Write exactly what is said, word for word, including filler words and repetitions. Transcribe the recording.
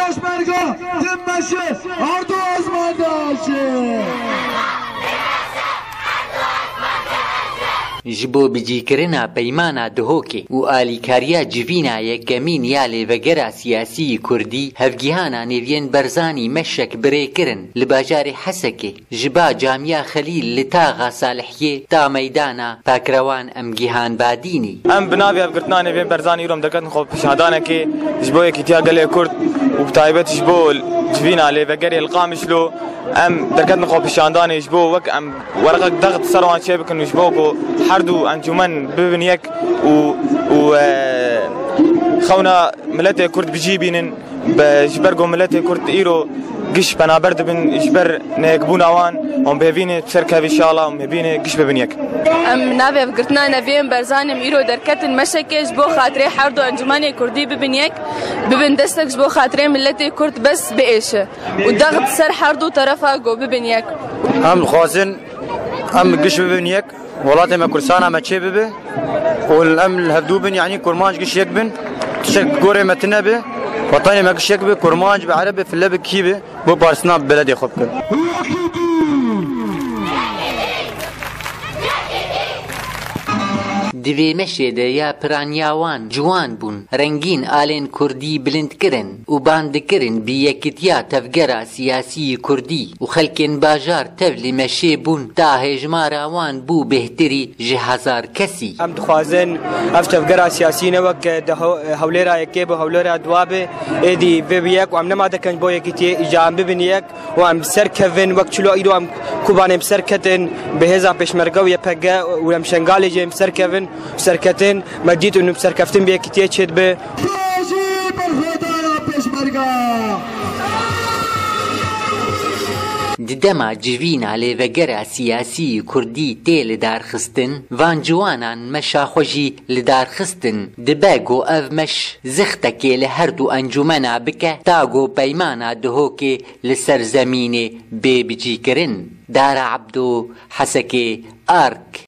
Pêşmerge, tim meşe, her du ezman de eşe. Ji bo bicîkirina peymana Duhokê û alîkariya civîna yekemîn ya lêvegera siyasî yî kurdî, hevgihana Nêviyên Berzanî meşek birê kirin li bajarê Hesekê. Ji ba Camiya Xelîl li taxa Salihiyê ta meydana Pakrewan em gihan Badînî. Em bi navê hevgirtina Nêviyên Berzanî îro em derketin xwe pişandanekê ji bo yekîtiya gelê Kurd û bi taybet ji bo civîna lêvegerê li Qamişlo. Em derketin xwe pişandanê ji bo wek em wereqek dext ser wan çê bikin û ji bo ku her du encûmen bibin yek û, û, e, xewna miletê Kurd bi cî bînin. Be, ji ber ku miletê Kurd îro giş penaber dibin, ji ber neyekbûna wan, hûn bêvînê bi ser kevî şala, hûn bêvînê giş bibin yek. Em navê hevgirtina Nêviyên Berzanî em îro derketin meşekê ji bo xatirê her du encûmenê Kurdî bibin yek, bibin destek ji bo xatirê miletê Kurd bes biêşe û dext ser her du terefa ku bibin yek. Em dixwazin em giş bibin yek, welatê me Kurdistana me çê bibe û em li hevdû bin, yanî kurmanc giş yek bin, tiştek gorê me tune be, wetanê me giş yek be, kurmanc be, ereb be, file be, kî be, bo parstina beledê xwe bikin. Di vê meşê de ya piraniya wan ciwan bûn, rengîn alên kurdî bilind kirin û ban dikirin bi yekitiya tevgera siyasî yî kurdî û xelkên bajar tev li meşê bûn, ta hêjmara wan bû bêhtirî ji hezar kesî. Em dixwazin ev tevgera siyasî ne wek di hew-, hewlêra yekê bi hewlêra dua be, êdî vê bi yek û em nema dikin bo yekîtiyê, îca em bibin yek. Û em bi ser kevin, wek çilo îro em Kobanê bi ser ketin, bi hêza Pêşmerge û Y P G û em Şengalê jî em bi ser kevin û serketin, me dît û bi serkeftin bi yekîtiyê çêdibe. Jî berxwedana Pêşmerge. Di dema civîna lêvegera siyasî kurdî tê lidarxistin, van ciwanan meşa xwe jî lidarxistin. Dibe ku ev meş zixtekê li her du encûmena bike, ta ku peymana Duhokê li ser zemînê bê bicîkirin. Dara Ebdo, Hesekê, Ark.